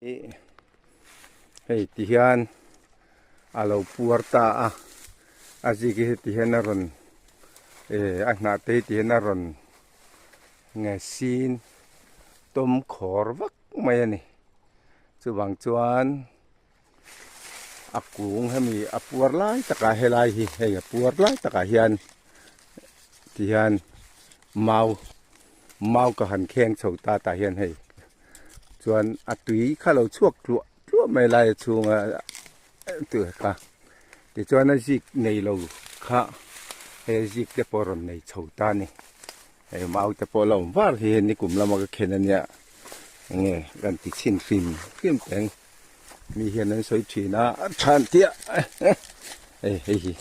Hei ti hian a lo puar ta a, a zik hi heti hian a rawn eh a hnah te hi ti hian a rawn nge sin tawm khawr vak mai a ni. Chuvang chuan a kung hemi a puar lai takah helai hi hei a puar lai takah hian ti hian mau mau ka han kheng chho ta tah hian hei chuan a tui kha lo chhuak tluah tluah mai lai a chhunga tui kha tichuan a zik nei lo kha hei a zik te pawh a rawn nei chho ta a ni hei mau te pawh a lo awm var hi hei nikum lama ka khen ania enge kan ti chhin hrim hrim teng mi hian an sawi thin a a than tia hei hei hi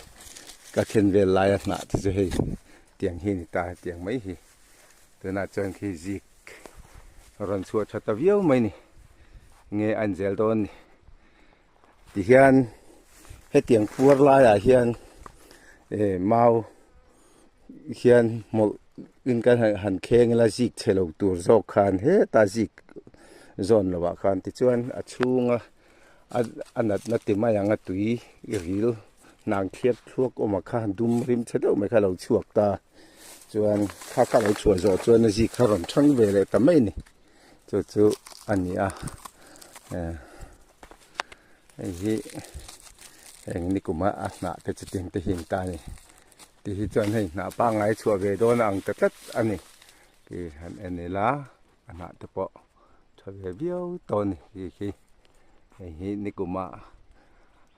ka khen vel laia hnah te chu hei tiang hi a ni ta tiang mai hi. Tunah chuan khi zik rawn chhuah tha ta viau mai ni nge a inzel dawn ni tihian hetiang puar laiah hian eh mau hian hmawlh in kan han kheng ila zik chhe lo tur zawk khan heta zik zawn lovah khan tichuan a chhunga a natna ti mai ang a tui ril hnang thliak thluak awm ah kha dum rim chhe deuh mai kha a lo chhuak ta. Chuan kha kha lo chhuah zawh chuan a zik kha rawn thang ve leh ta mai a ni. Chu chu a ni a, eh hei hi eng nikuma a hnah te chu tiang te hi an ta a ni. Ti hi chuan hei hnah pangngai chhuah ve dawn a ang ta tlat a ni. Ti han en ila a hnah te pawh tha ve viau tawh a ni ti hi. Hei hi nikuma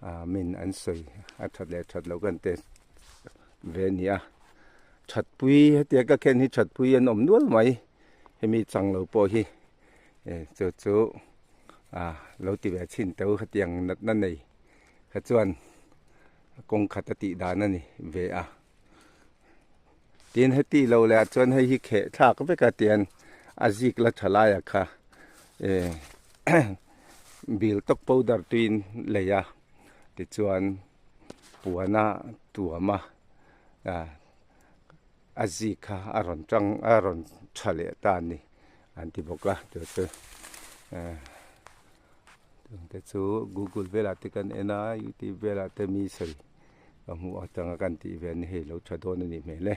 ah min an sawi a that leh that loh kan test ve a ni a thatpui hetia ka khen hi thatpui an awm nual mai hemi chang lo pawh hi eh chu chu ah lo ti ve chhin teuh hetiang natna nei kha chuan kawng khat a tih dan a ni ve a tin heti lo leh ah chuan hei hi kheh thlak vek a tian a zik la tha lai ah kha eh bil tawk powder tuiin lei a tichuan. Puana tuama a zik kha a rawn tang a rawn tha leh ta a ni an ti bawk a chu chu te chu google velah te kan en a youtube velah te mi sawi ka hmuh atanga kan tih ve a ni hei lo tha dawn a nih hmel e.